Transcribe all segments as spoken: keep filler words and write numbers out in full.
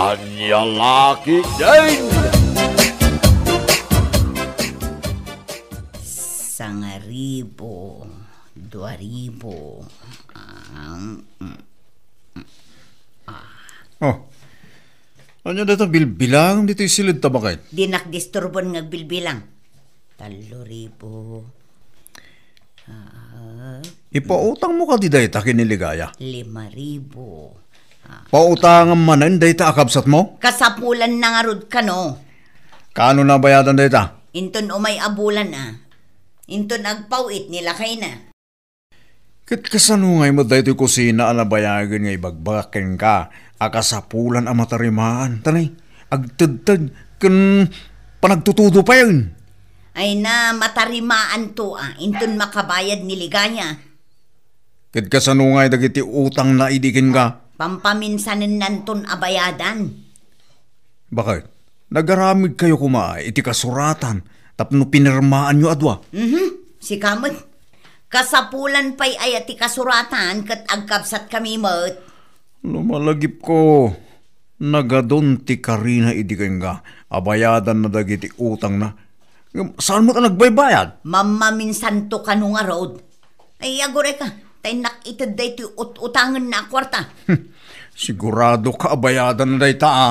Ania la ketdin? Sangaribu, duaribu. Ah, mm, mm, ah. Oh. Ania dayta bilbilang ditoy siled ta baket? Dinak disturban nga agbilbilang. Tallo ribu. Ah, Ipautangmo kadi dayta ken ni Ligaya? Lima ribu. Ah. Pautangam manen dayta a kabsatmo? Kasapulanna ngarud kano. Kaano nabayadan dayta? Inton umay a bulan a. Inton agpaw-it ni lakayna. Ket kasano ngay met daytoy kusina a nabayagen nga ibagbagak kenka a kasapulan a matarimaan, ta nay, agtedted ken panagtutudo payen? Ay na, matarimaanto a, inton makabayad ni Ligaya. Ket kasano ngay dagiti utangna idi kenka? Pampaminsanennanton a bayadan. Baket? Nagaramidkayo koma iti kasuratan tapno pinirmaanyo a dua? Mhm, sika met. Kasapulan pay aya ti kasuratan ket agkabsatkami met. No malagipko, nagadun ti karina idi kenka a bayadanna dagiti utangna. Ngem saan met a nagbaybayad? Mammaminsanto kano ngarud. Ay, agurayka, ta innak ited daytoy ut-utangenna a kuarta. Sigurado ka a bayadanna dayta, a.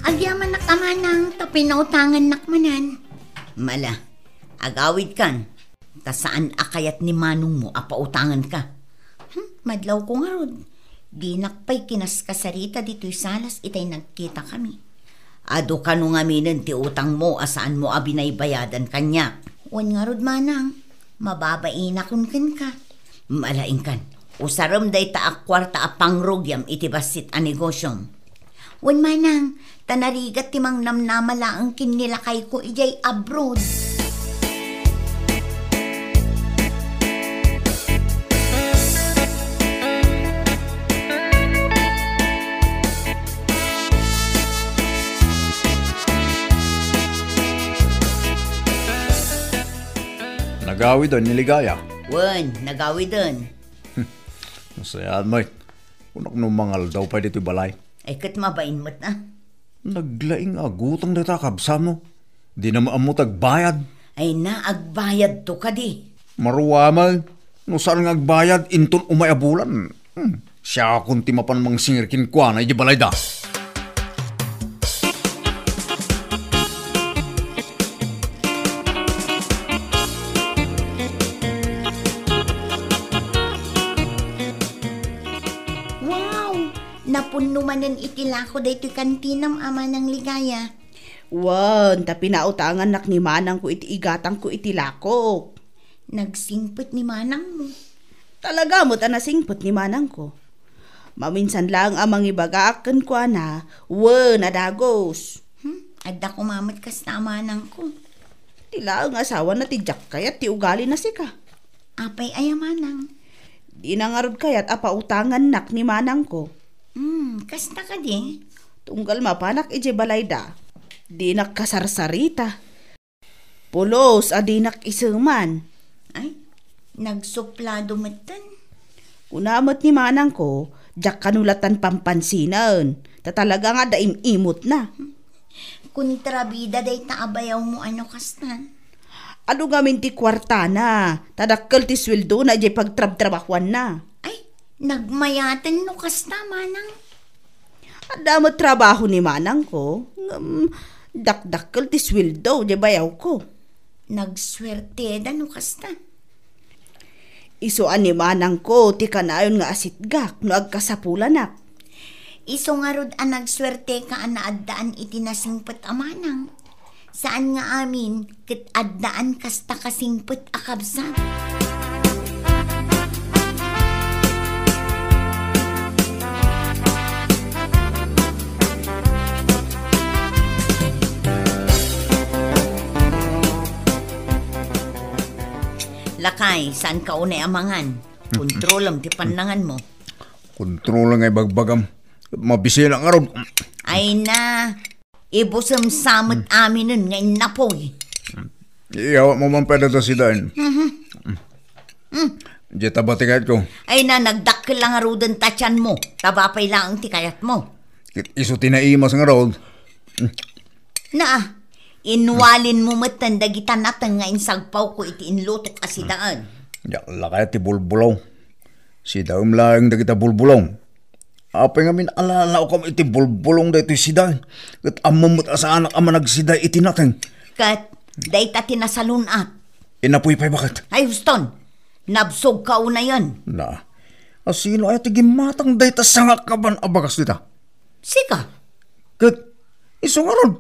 Agyamanak a manang ta pinautangannak manen. Mala, agawidkan. Ta saan a kayat ni manongmo a pautanganka. Hmm, madlawko ngarud. Dinak pay kinaskasarita ditoy salas itay nagkitakami. Adu kano ngaminen ti utangmo a saanmo a binaybayadan kaniak? Wen ngarud, manang, mababainakon kenka. Malaingkan, usarem dayta a kuarta a pangrugiam iti bassit a negosiom. Wen manang, ta narigat ti mangnamnama laeng ken ni lakayko idiay abroad. Nagawiden ni Ligaya? Wen, nagawiden. Nasayaat met. Kunak no mangaldaw pay ditoy balay. Ay, ket mabain met a. Naglaing a gutang dayta a kabsatmo. Dina met ammo ti agbayad. Ay na, agbayadto kadi. Maruaman, no saan nga agbayad, inton umay a bulan. Hmm, siakon ti mapan mangsingir kenkuana idiay balayda. Wow! Napunno manen iti lako daytoy kantinam a Manang Ligaya. Wen, ta pinautangannak ni manangko iti igatangko iti lakok. Nagsingpet ni manangmo. Talaga met a nasingpet ni manangko. Maminsan laeng a mangibagaak kenkuana, wen a dagus. Hmm, adda koma met kasta a manangko. Ti laeng asawana ti diak kayat ti ugalina sika. Apay aya manang? Dina ngarud kayat a pautangannak ni manangko. Hmm, kasta kadi? Tunggal mapanak idiay balayda, dinak kasarsarita. Pulos a dinak iseman. Ay, nagsuplado metten. Kuna met ni manangko, diak kano latan pampansinen. Ta talaga nga adda im-imotna. Kontrabida dayta a bayawmo a no kastan. Adu ngamin ti kuartana, ta dakkel ti sueldona idiay pagtrabtrabahoanna. Ay, nagmayaten no kasta, manang. Adda met trabaho ni manangko, ngem dakdakkel ti sueldo idiay bayawko. Nagsuerteda no kasta. Isu a ni manangko ti kanayon nga asitgak no agkasapulanak. Isu ngarud a nagsuerteka a naaddaan iti nasingpet a manang. Saan nga amin ket addaan kasta kasingpet a kabsat. Lakay, saan ka unay a mangan? Kontrolem ti pannanganmo. Kontrol nga ibagbagam. Mabisinak ngarud. Ay na, ibusemsamet aminen nga innapoy. Iyawatmo man pay dayta sidaen. Mhm. Mm. Diay ta batikayatko. Ay na, nagdakkel la ngaruden ta tianmo. Taba pay laeng ti kayatmo. Ket isu ti naimas ngarud. Na, inwalinmo metten dagita nateng nga insagpawko iti inlutok a sidaen. Diak la kayat ti bulbulong. Sidaem laeng dagita bulbulong. Apay ngamin alalaokam iti bulbulong daytoy sidaen, ket ammom met a saanak a managsida iti nateng. Ket dayta ti nasalun-at. Innapoy pay baket. Ay, huston! Nabsogka unayen. Na, a sino aya ti gimmatang dayta sangakaban a bagas dita? Sika. Ket isu ngarud,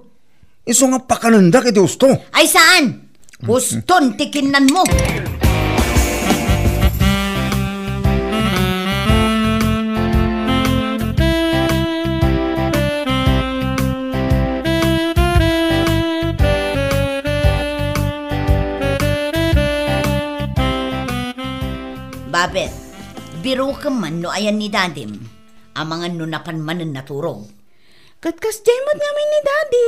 isu nga pakanendak iti husto. Ay, saan? Huston ti kinnanmo. Babet, birokem man no ayan ni Dadim. Amangan no napan manen naturog. Ket kasdiay met ngamin ni Daddy.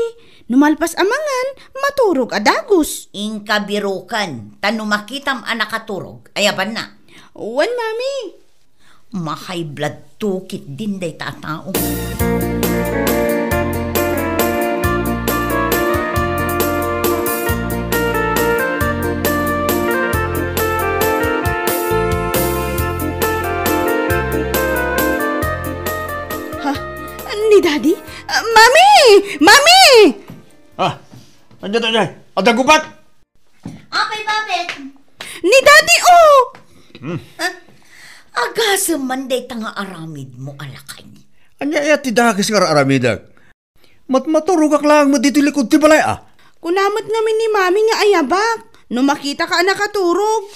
No malpas a mangan, maturog a dagus. Inka biroken, ta no makitam a nakaturog, ayabanna. Wen, Mami. Ma-high blood to ketdin dayta a tao. Ha? Ni Daddy? Ah, Mami! Mami! Ah, ania dayta? Adda gubat? Apay, Babet? Ni Daddy, oh! Hmm. Ah, agasem man dayta nga aramidmo a lakay. Ania aya ti dakes nga ar-aramidek? Mat-, maturogak laeng met ditoy likod ti balay, a. Kuna met ngamin ni Mami nga ayabak no makitaka a nakaturog.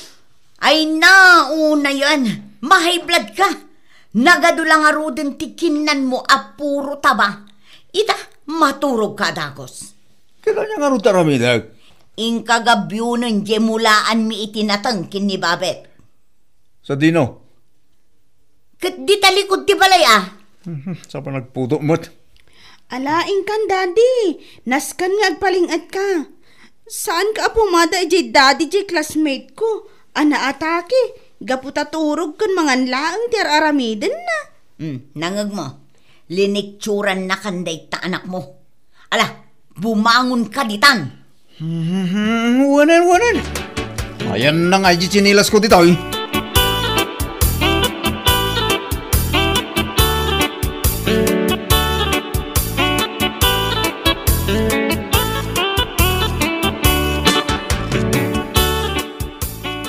Ay, na, unayen, ma-high blood ka. Nagadu la ngaruden ti kinnanmo a puro taba. Ita, maturogka a dagus. Ket ania ngarud ti aramidek? Inka gabionen diay mulaanmi iti nateng ken ni Babet. Sadino? Ket dita likod ti balay, a. Mhm, sa panagputo met. Ala, inkan, Daddy. Nasken nga agpaling-etka. Saanka a pumada idiay Daddy diay classmate ko a naatake gapu ta turog ken mangan laeng ti ar-aramidenna. Hmm, nangngegmo. Linikturannakan dayta anakmo. Ala, bumangonka ditan. Hmm, wanen, wanen. Ayanna nga idiay tsinilasko ditoy.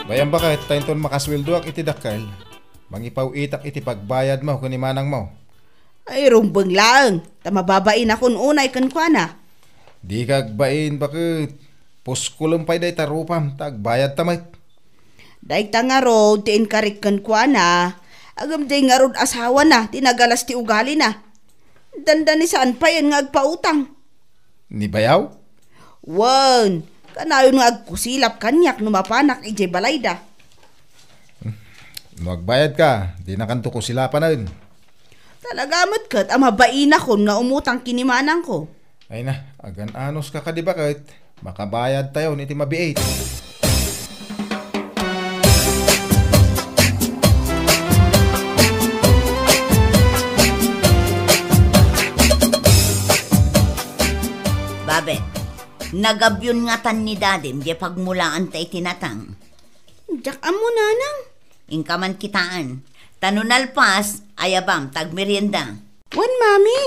Bayam baket, ta inton makasueldoak iti dakkel, mangipaw-itak iti pagbayadmo ken ni manangmo. Ay, rumbeng laeng, ta mababainakon unay kenkuana. Dika agbain, baket. Puskolem pay dayta rupam, ta agbayadta met. Dayta ngarud ti inkarik kenkuana, ngem diay ngarud asawana ti nagalas ti ugalina. Dandanisaanpayen nga agpautang. Ni bayaw? Wen, kanayon nga agkusilap kaniak no mapanak idiay balayda. No agbayadka, dinakanto kusilapanen. Talaga met ket a mabainakon nga umutang ken ni manangko. Ay na, agan-anuska kadi baket, makabayadtayon iti mabiit. Babet, nagabion ngatan ni Dadim diay pagmulaanta iti natang. Diak ammo, Nanang. Inka man kitaen. Ta no nalpas, ayabam ta agmerienda. Wen, Mami.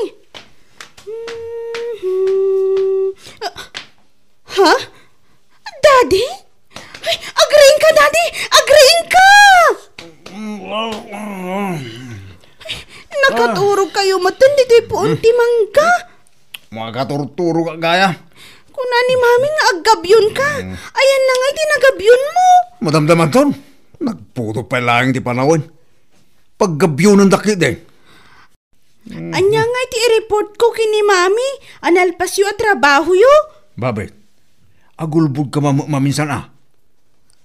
Mhm. Ah, ha? Daddy? Ay, agriingka, Daddy! Agriingka! Ay, nakaturogkayo metten ditoy puon ti mangga. Makaturturog a gaya. Kuna ni Mami nga aggabion ka. Mm. Ayanna ngay ti nagabion mo. Madamdamanton, nagputo pay laeng ti panawen. Paggabionen dakit, eh. Mm. Ania ngay ti i-report ko ken ni Mami a nalpasyo a trabahoyo? Babet, agulbod ka mam-, maminsan, a?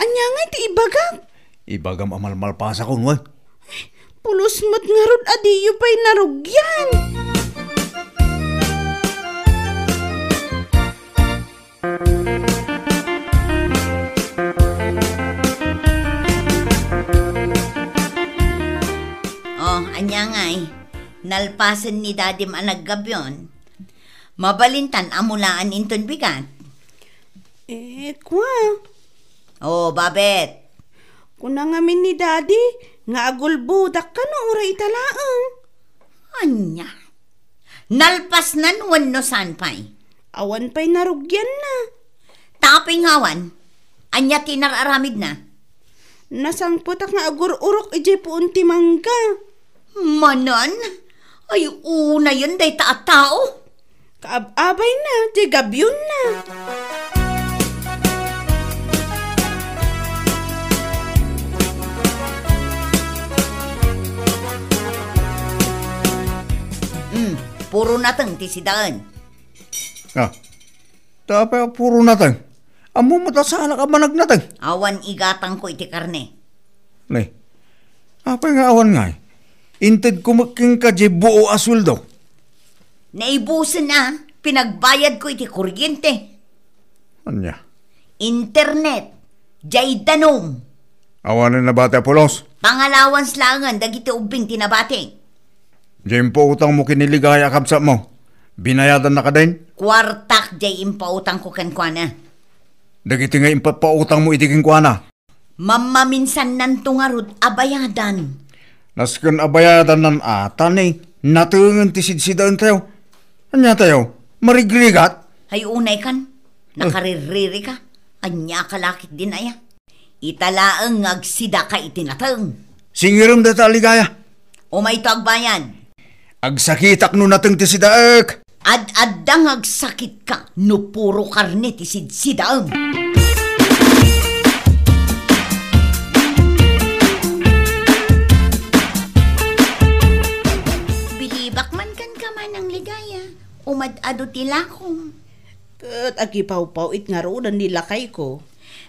Ania ngay ti ibagak? Ibagam a malmalpasakon, wen? Pulos met ngarud a diyo pay narugian. Angay, nalpasen ni Dadim a naggabion. Mabalintan a mulaan inton bigat. Eh, kwa. Oh, Babet. Kuna ngamin ni Daddy nga agulbodak kano uray ita laeng. Ania? Nalpasnan wenno saan pay? Awan pay narugianna. Tapay nga awan, ania ti nararamidna? Nasangpetak nga agur-urok idiay puon ti mangga. Manan? Ay, unayen dayta a tao. Kaab-abayna, ti gabionna. Hmm, puro nateng ti sidaen. Ah, tapay a puro nateng. Ammom met a saanak a managnateng. Awan igatangko iti karne. Ne, apay nga awan ngay? Intedko met kenka diay buo a sueldo. Naibusen a, pinagbayadko iti kuryente. Ania? Internet, diay danum. Awanen nabati a pulos? Pangalawas laengen dagiti ubbing ti nabati. Diay impautangmo ken ni Ligaya a kabsatmo, binayadanna kadin? Kuartak diay impautangko kenkuana. Dagiti nga impapautangmo iti kenkuana? Mammaminsannanto ngarud a bayadan. Nasken a bayadannan a, ta ni, natengen ti sidsidaentayo. Ania tayo? Marigrigat? Ay, unay kan. Eh. Nakaririri ka. Ania ka lakit din aya? Ita laeng nga agsida ka iti nateng. Singirem dayta a Ligaya. Umayto agbayad. Agsakitak no nateng ti sidaek. Ad-adda nga agsakit ka no puro karne ti sidsidaem. Bilibak man kan ka, Manang Ligaya. Umad-ado ti lakom. Ket agipawpaw-it ngaruden ni lakayko.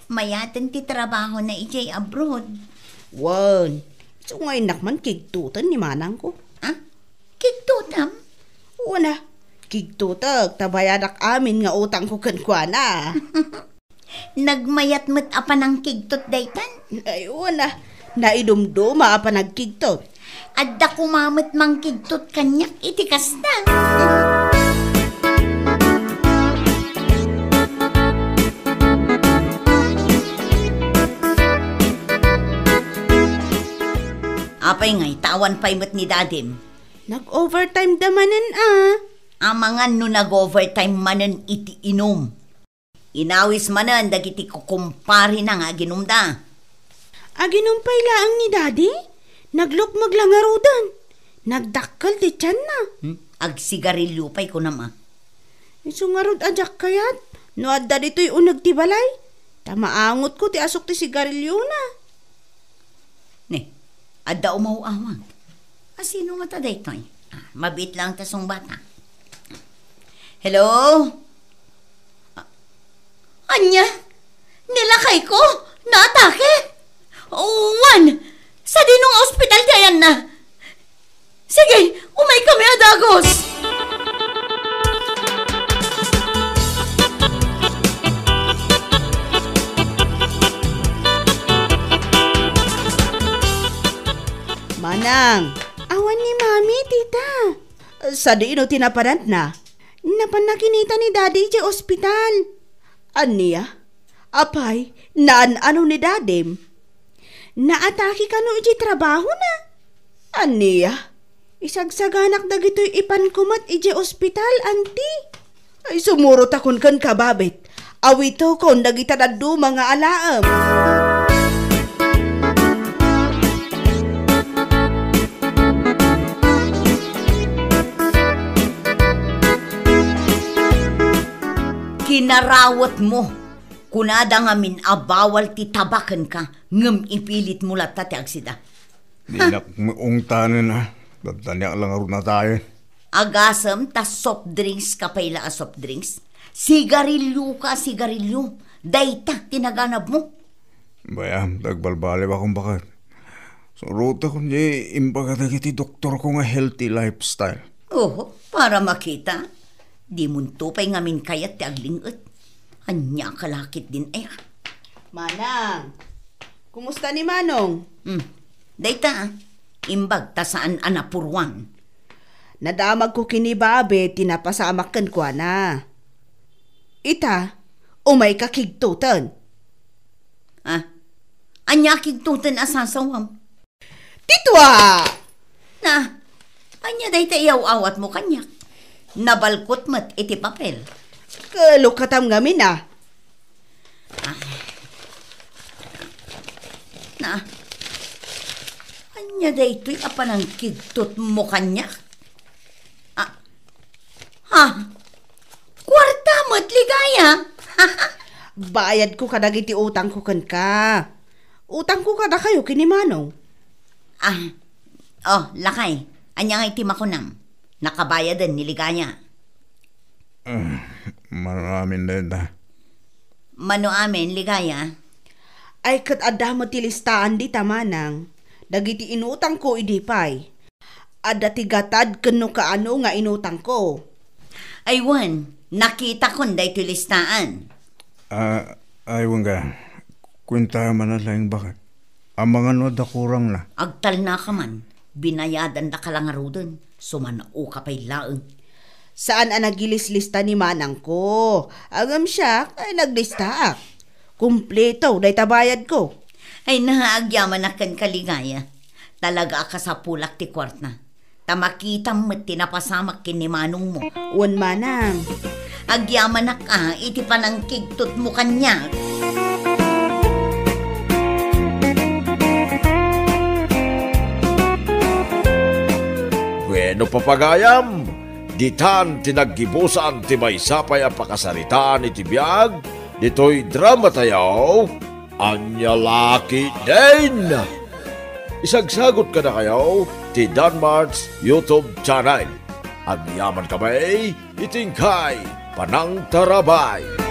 Mayaten ti trabahona idiay abroad. Wen, isu nga innak man kigtoten ni manangko. Ah? Kigtotam? Wen a, kigtotek ta bayadak amin nga utangko kenkuana. Nagmayat met a panangkigtot daytan? Ay, wen a, naidumduma a panagkigtot. Adda koma met mangkigtot kaniak iti kasta. Apay ngay, ta awan pay met ni Dadim? Nag-overtime da manen a. Amangan no nag-overtime manen iti inum. Inawis manen dagiti kukumparena nga aginumda. Aginum pay laeng ni Daddy? Naglukmeg la ngaruden. Nagdakkel ti tianna. Hmm? Agsigarilio pay kunam a. Isu ngarud a diak kayat, no adda ditoy uneg ti balay, ta maangotko ti asuk ti sigariliona. Ne, adda umaw-awag. A, sino ngata daytoy? Ah, mabiit lang ta sungbata. Hello? Ah, ania? Ni lakayko? Naatake? Wen, sadino nga ospital ti ayanna? Sige, umaykami a dagus! Manang! Awan ni Mami, tita. Sadino ti napananna? Napanna kinita ni Daddy idiay ospital. Ania? Apay, naan-ano ni Dadim? Naatake kano idiay trabahona? Ania? Isagsaganak dagitoy ipanko met idiay ospital, anti. Ay, sumurotakon kenka, Babet. Awitokon dagita dadduma nga alaem. Kinarawetmo. Kunada ngamin a bawal ti taba kenka, ngem ipilitmo latta ti agsida. Dinak maungtanen, a. Dadaniak la ngarud natayen. Agasem ta soft drinks ka pay la a soft drinks? Sigarilio ka a sigarilio. Dayta ti naganabmo. Bayam, ta agbalbaliwakon baket. Surotakon diay imbaga dagiti doktorko nga healthy lifestyle. Oho, para makita. Dimonto pay ngamin kayat ti agling-et. Ania ka lakit din aya? Manang, kumusta ni Manong? Hmm, dayta, a. Imbag ta saan a napuruan. Nadamagko ken ni Babe ti napasamak kenkuana. Ita, umayka kigtoten. Ah, ania kigtoten a sasawam? Ti tua! Na, ania dayta iyaw-awatmo kaniak? Nabalkot met iti papel. Kalokatam ngamin a. Ah. Na, ania daytoy a panangkigtotmo kaniak? Ah, ha? Kuarta met, Ligaya? Bayadko kadagiti utangko kenka. Utangko kadakayo ken ni Manong. Ah, oh, lakay, ania ngay ti makunam? Nakabayaden ni Ligaya. Ah, mano amin dayta. Mano amin, Ligaya? Ay, ket adda met ti listaan dita, Manang. Dagiti inutangko idi pay. Adda ti gatad ken no kaano nga inutangko. Ay wen, nakitakon daytoy listaan. Ah, ay wen ka. Kuenta man laeng baket. Amangan no adda kurangna. Agtalnaka man, binayadandaka la ngaruden, sumano ka pay laeng. Saan a nagilislista ni manangko. Ngem siak, ay, naglistaak. Kumpleto dayta bayadko. Ay, na, agyamanak kenka, Ligaya. Talaga a kasapulak ti kuarta. Ta makitam met ti napasamak ken ni manongmo. Wen, manang. Agyamanak a iti panangkigtotmo kaniak. Bueno, papagayam, ditan ti naggibusan ti maysa pay a pakasaritaan iti biag ditoy drama tayo, Ania La Ketdin. Isagsagot kadakayo ti Danmart's YouTube channel. Agyaman kami iti inkay panangtarabay.